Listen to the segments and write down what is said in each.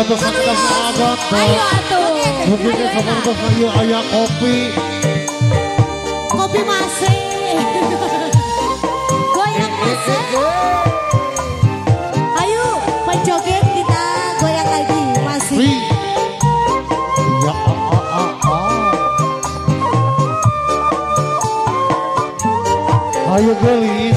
Atau sakit agak. Ayo atuh. Mungkin sama ayo aya kopi. Kopi masih. Goyang masih. Ayo penjoget kita goyang lagi masih. Ya Ayo gelis.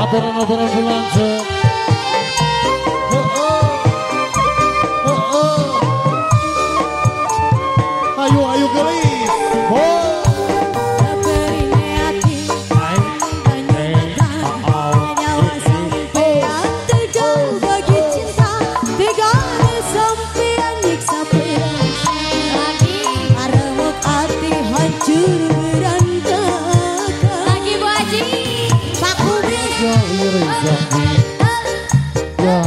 Aturan-aturan belanja. Ayo ayo gelis. Ya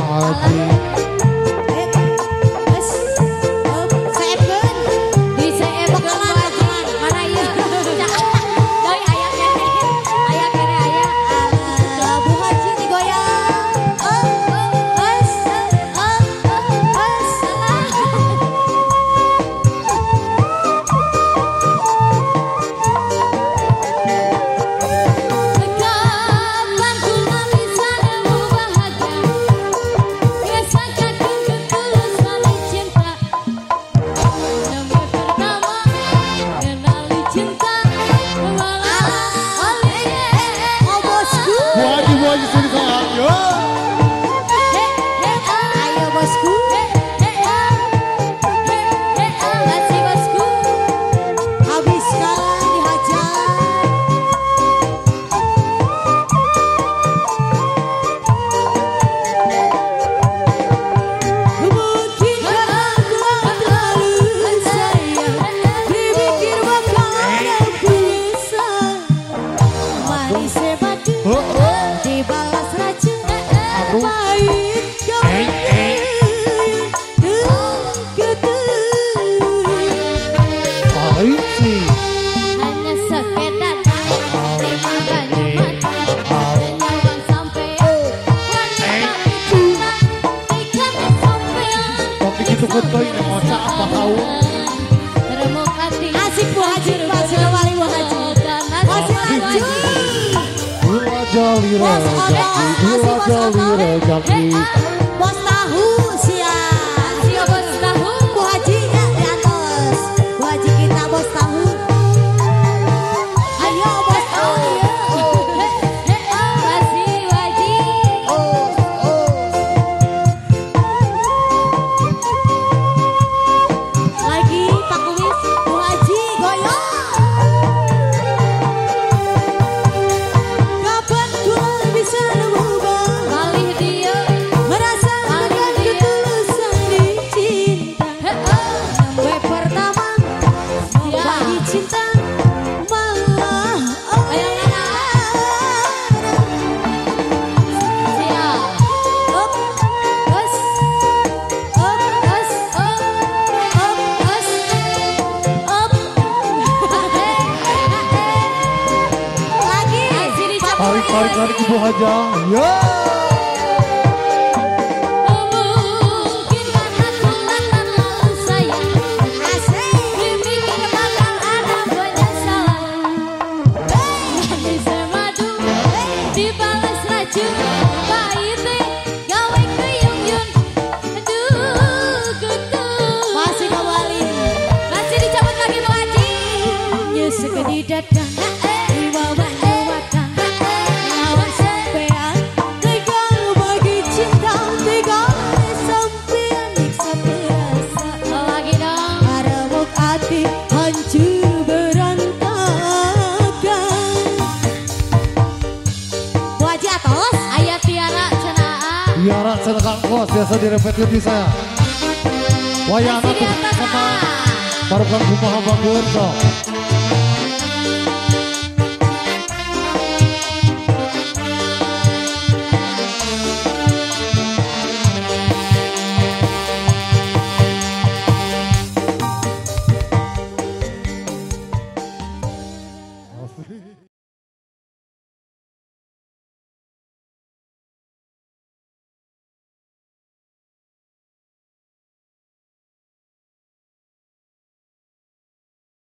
Haji. Asik Bu Haji, masih kembali Bu Haji. Masih lanjut. Bos Oto, masih Bos Oto. Bos tahu siap. Siap Bos tahu. Bu Haji ya di atas. Bu Haji kita Bos tahu. Ayo Bos tahu. Masih Bu Haji. Lagi Pak Kumis, Bu Haji goyang. Kapan ku bisa berubah? Malih dia merasakan ketulusan di cinta. Sampai pertama bagi cinta malah ayo Nana. Siap. Up, Bos, up, bos, up, up, bos, up. Lagi. Masih dicabut. Tarik tarik tarik Ibu Haja. Ya. Mungkin karena terlalu sayang. Asik. Dipikir bakal ada penyesalan. Manis madu dibalas racun. Pahit gawe keyung-yun. Aduh kutu. Masih kembali. Masih dicabut lagi Bu Haji. Nyusuk di dada, di bawah mata, nyawa sampean, tinggal bagi cinta, tinggal sampean nyiksa perasaan. Lagi dong. Remuk hati hancur berantakan. Bu Haji atos. Ayah Tiara cenaa. Tiara cenah Kang Kos biasa direpetkeun di saya. Wayahna Masih di atas sama ah. barukan kumaha bageun sok.